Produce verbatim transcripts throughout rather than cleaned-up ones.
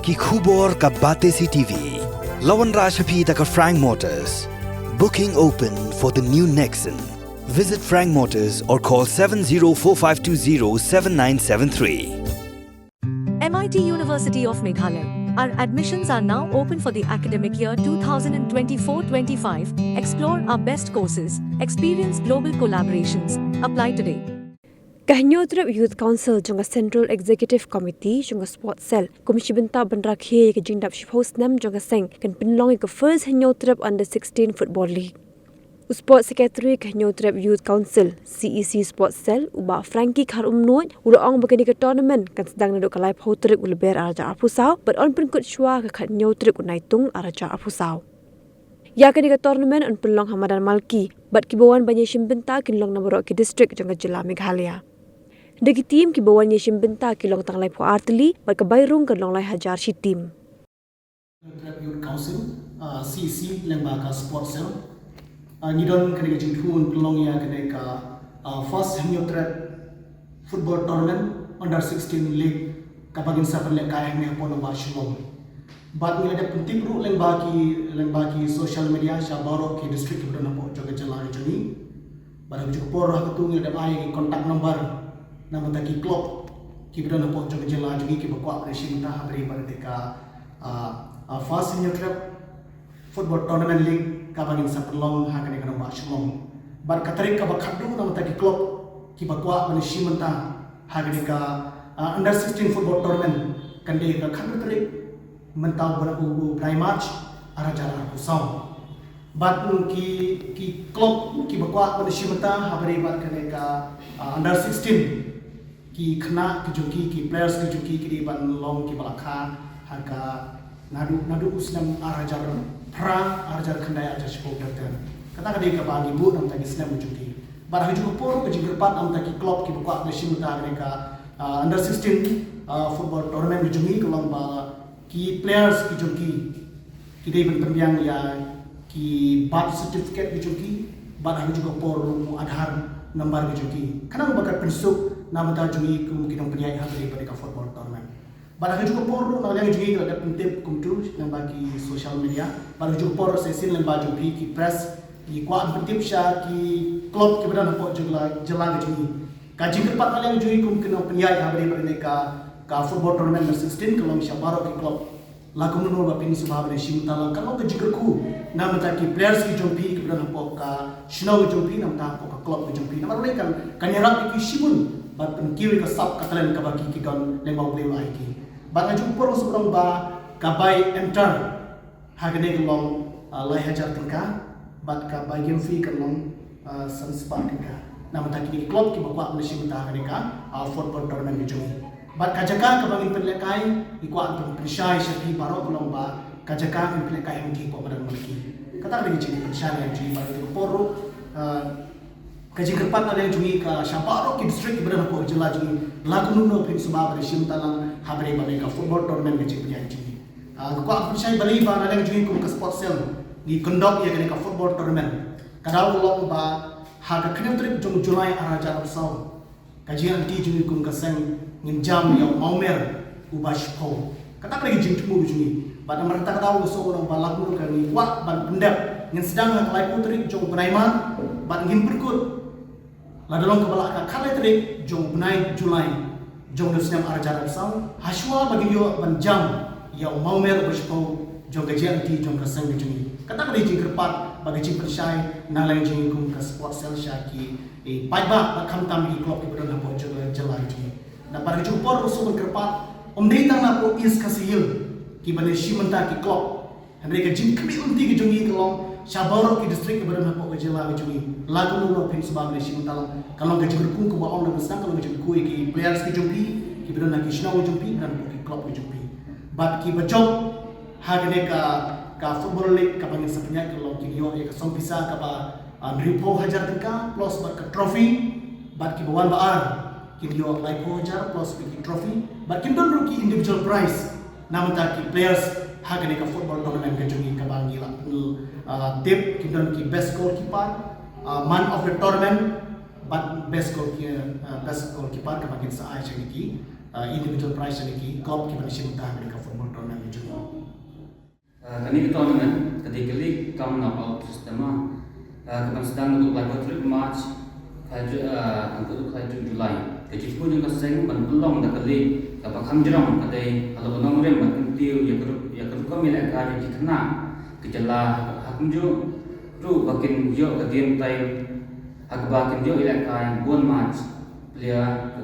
Ki khubor ka Batesi T V. La wanrah sha phi da ka Frank Motors. Booking open for the new Nexon. Visit Frank Motors or call seven zero four five two zero seven nine seven three. M I T University of Meghalaya. Our admissions are now open for the academic year twenty twenty-four twenty-five. Explore our best courses, experience global collaborations. Apply today. Ka Hynñiewtrep Youth Council jong ka Central Executive Committee jong ka Sports Cell kum shi bynta ban rakhe ïa ka jingdap shiphew snem jong ka seng kan pynlong ïa ka First Hynñiewtrep Under sixteen Football League. U Sports Secretary ka Hynñiewtrep Youth Council, C E C Sports Cell, u Bah Frankie Kharumnuid, u la ong ba kane ka tournament kan sdang naduh ka laiphew tarik u Lber arhajar arphew saw bad yn pynkut shuwa ka khathynñiew tarik u Naitung arhajar arphew saw. Ïa kane ka tournament yn pynlong ha madan Malki bad kiba wan ban ïashim bynta kin long na baroh ki district jong ka jylla Meghalaya. Da ki team kiba wan ïashim bynta ki long tang laiphew ar tylli bad ka bai rung kan long lai hajar shi team. Youth Council, uh, C E C, lyngba ka Sports Cell. Uh, ngi don kane ka jingthmu ban pynlong ïa kane ka, uh, First Hynñiewtrep Football Tournament Under sixteen League kaba ngin sa pynlehkai hangne hapoh nongbah Shillong. Bad ngi la dep pyntip ruh lyngba ki, lyngba ki social media sha baroh ki district kiba don hapoh jong ka jylla ka jong ngi. Bad ha kajuh ka por ha katu ngi la dep ai contact number na bynta ki club kiba don hapoh jong ka jylla jong ngi kiba kwah ban ïashim bynta ha bynta ba dei ka, ah, ah, First Hynñiewtrep Football Tournament League kaba ngin sa pynlong ha kane ka nongbah Shillong. Bad ka tarik kaba khatduh na bynta ki club kiba kwah ban ïashim bynta ha kane ka, ah, Under sixteen Football Tournament kan dei ka khatduh tarik mynta u bnai, u bnai March arhajar arphew saw. Bad ki, ki club kiba kwah ban ïashim bynta ha bynta bad kane ka, ah, Under sixteen, ki khynnah ki jong ki, ki players ki jong ki ki dei ban long kiba la kha ha ka naduh, naduh u snem arhajar phra, arhajar khyndai, arhajar shiphew ter ter. Kata ka dei kaba ngi buh na bynta ki snem ki jong ki. Bad ha kajuh ka por ka jingkyrpad na bynta ki club kiba kwah ban ïashim bynta ha kane ka, ah, Under sixteen, ah, Football Tournament ki jong ngi ka long ba ki players ki jong ki ki dei ban pynbiang ïa ki birth certificate ki jong ki bad ha kajuh ka por ruh u Aadhaar number ki jong ki. Khnang ba kan pynsuk na bynta jong ngi kum ki nongpynïaid ha kane ka football tournament. Bad ha kajuh ka por ruh na liang jong ngi la dep pyntip kumtu lyngba ki social media. Bad ha kajuh ka por sa shisien lyngba jong phi ki press ngi kwah pyntip sha ki club kiba don hapoh jylla, jylla ka jong ngi. Ka jingkyrpad na liang jong ngi kum ki nongpynïaid ha bynta ka, ka football tournament Under sixteen ka long sha baroh ki club. La kumno ba phin sngewbha ban ïashim bynta lang, ka long ka jingkyrkhu na bynta ki players ki jong phi kiba don hapoh ka shnong jong phi, na bynta hapoh ka club ki jong phi. Namar balei kan, kan ïarap ïa ki shibun ban pynkiew ïa ka sap ka talent kaba ki, ki don lyngba U Blei u la ai ki. Bad ha kajuh ka por nga sngewthuh ba ka bai enter ha kane ka long, ah, lai hajar tyngka, bad ka bai game fee ka long, ah, san spah tyngka. Na bynta kine ki club kiba kwah ban ïashim bynta ha kane ka, ah, football tournament ka jong ngi. Bad ka jaka kaba ngin pynlehkai, ngi kwah ban pynshai sha phi baroh ka long ba ka jaka ngin pynlehkai ha Malki, hapoh madan Malki. Kata ka dei ka jingpynshai ka jong ngi bad ka por ruh, ah, ka jingkyrpad na liang jong ngi ka sha baroh ki district kiba don hapoh jylla jong ngi, la kumno phin sngewbha ban ïashim bynta lang ha bynta ka football tournament ka jingpynïaid jong ngi. Ah, nga kwah pynshai balei ba na liang jong ngi kum ka Sports Cell ngi conduct ïa kane ka football tournament. Ka daw ka long ba ha ka khathynñiew tarik jong July arhajar arphew saw, ka jingïaid lynti jong ngi kum ka seng ngin jam ïa u Mawmer uba shiphew. Kata ka dei ka jingthmu jong ngi. Bad namar kata ka daw nga sngew ba la kumno ka ngi kwah ban pyndep, ngin sdang ha ka laiphew tarik jong u bnai March bad ngin pynkut lada long kaba lah ka khatlai tarik jong u bnai July jong u snem arhajar arphew saw, hashwa ba ngin ïoh ban jam ïa u Mawmer uba shiphew jong ka jingïaid lynti jong ka seng ka jong ngi. Kata ka dei ka jingkyrpad bad ka jingpynshai na liang jong ngi kum ka Sports Cell sha ki, eh, paidbah bad khamtam ki club kiba don hapoh jylla, jylla ka jong ngi. Namar ha kajuh ka por ruh nga sngewbha ban kyrpad, ym dei tang na hapoh East Khasi Hills kiban ïashim bynta ki club. Hynrei ka jingkhmih lynti ka jong ngi ka long sha baroh ki district kiba don hapoh ka jylla ka jong ngi. La kumno phin sngewbha ban ïashim bynta lang, ka long ka jingkyrkhu kaba ong da ban sdang, ka long ka jingkyrkhu ïa ki players ki jong phi kiba don ha ki shnong ki jong phi, kiba don hapoh ki club ki jong phi. Bad kiba jop ha kane ka, ka football league kaba ngin sa pynïaid ka long kin ïoh ïa ka song pisa kaba, ah, hynriewphew hajar tyngka plus bad ka trophy, bad kiba wan ba ar kin ïoh laiphew hajar plus bad ki trophy, bad kin don ruh ki individual prize na bynta ki players ha kane ka football tournament ka jong ngi kaba ngi la, ah, tip, kin don ki best goalkeeper, ah, man of the tournament, bad best goal ki, ah, best goalkeeper kaba kin sa ai sha ki, ah, individual prize sha ki club kiban ïashim bynta ha kane ka football tournament. Kane ka tournament ka dei ka league kam knockout system, ka ban sdang naduh laiphew tarik March haduh laiphew tarik July. Ka jingthmu jong ka seng ban pynlong da ka league kaba kham jrong ka dei halor ka nongrim ban kyntiew ïa ka rukom ïalehkai jong ki khynnah ka jylla, ha kumjuh ruh ba kin ïoh ka dien time ha kaba kin ïoh ïalehkai bun match player,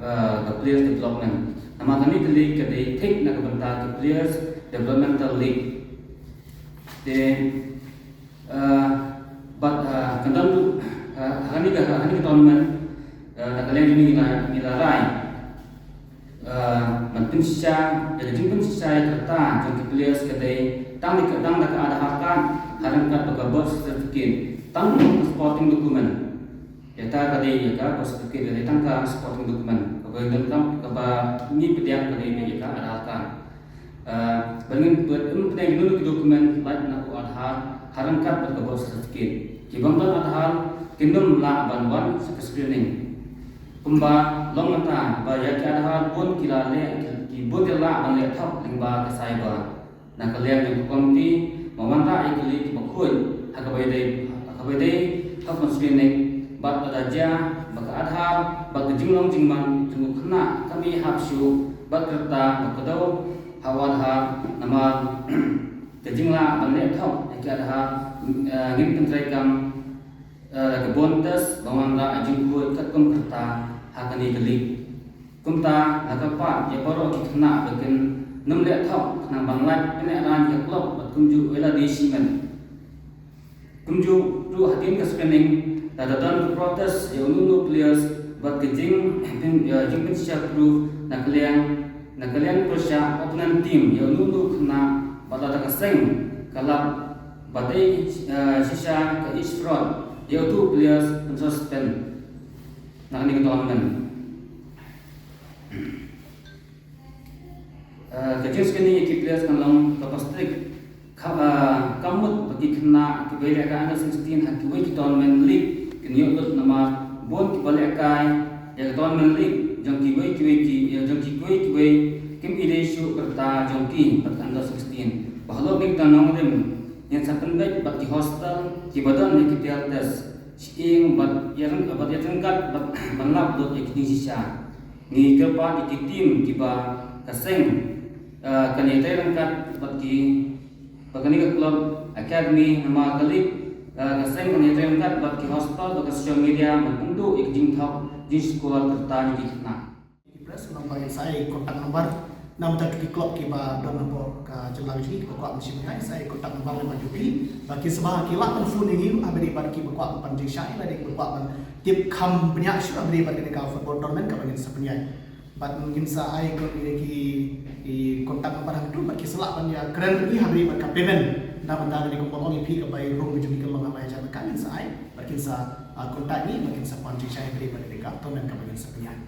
ka players development. Namar kane ka league ka dei thik na ka bynta ka players developmental league. Te bad kan don ruh ha kane ka, ha kane ka tournament, na ka liang jong ngi ngi la rai ban pynshisha, da ka jingpynshisha ïa ka rta jong ki players ka dei tang da ka, tang da ka Aadhaar card ha ryngkat bad ka birth certificate, tang ka sporting document. Ïa ka ka dei ïa ka birth certificate, ka dei tang ka sporting document. Kaba donkam, kaba ngi pdiang ka dei ïa ka Aadhaar card. Ba ngin pdiang kino kino ki document lait na u Aadhaar ha ryngkat bad ka birth certificate. Ki bym don Aadhaar kin ym lah ban wan sha ka screening. Kumba long mynta ba ïa ki Aadhaar bun ki la leh, ki bun ki la lah ban leh thok lyngba ka cyber. Na ka liang jong ka komiti, ma wanrah ïa ki lei kiba khuid ha kaba ïadei, ha kaba ïadei ha ka screening, bad lada jia ba ka Aadhaar bad ka jinglong jingman jong u khynnah kam ïahap shuh bad ka rta ba kdew ha u Aadhaar, namar ka jinglah ban leh thok ïa ki Aadhaar, ngin pyntreikam da ka bun test ba wanrah ïa jingkhuid katkum ka rta ha kane ka league. Kumta la kyrpad ïa baroh ki khynnah ba kin nym leh thok khnang ban lait pyneh rang ïa ka club bad kumjuh ïa lade shimet. Kumjuh ruh hadien ka screening lada don ka protest ïa uno uno players bad ka jing, jingpynshisha proof na ka liang, na ka liang pyrshah opponent team ïa uno uno khynnah bad lada ka seng ka lap ba dei shisha ka age fraud ïa uto u players pynsuspend na kane ka tournament. Ka jingscreening ïa ki players kan long kaba strict. Ka, kam mut ba ki khynnah kiba ïalehkai under sixteen ha kiwei ki tournament league kin ïoh lut namar bun kiba lehkai ïa ka tournament league jong kiwei kiwei ki, jong kiwei kiwei kim ïadei shuh ka rta jong ki bad ka under sixteen. Ba halor kane ka nongrim ngin sa pynbeit bad ki hostel kiba don ïa ki trial test. Shyieng bad ïa ryngkat, bad ïa ryngkat bad ban lap lut ïa ki jingshisha. Ngi kyrpad ïa ki team kiba ka seng kan ïatrei ryngkat bad ki, bad kane ka club academy namar ka league, ka seng kan ïatrei ryngkat bad ki hostel bad ka social media ban pynduh ïa ki jingthok jingskor ka rta jong ki khynnah. Ki press namar ngin sa ai contact number na bynta ki club kiba don hapoh ka jylla jong ngi kiba kwah ban shim ïa, sa ai contact number lem bad U P ba ki sngewbha ki lah ban phone ïa ngi ha ba dei bad kiba kwah ban jingshai lane kiba kwah ban tip kham bniah shuh ha ba dei bad kane ka football tournament kaba ngin sa pynïaid. Bad ngin sa ai ki, ki contact number hangtu bad ki sa lah ban ïakren ïa ha ba dei bad ka payment na bynta kane ka football ïa phi kaba ïa rung ka jong ngi ka long ha ba ïa jan ka ngin sa ai bad kin sa contact ngi bad kin sa pynjah ïa ha ba dei bad kane ka tournament kaba ngin sa pynïaid.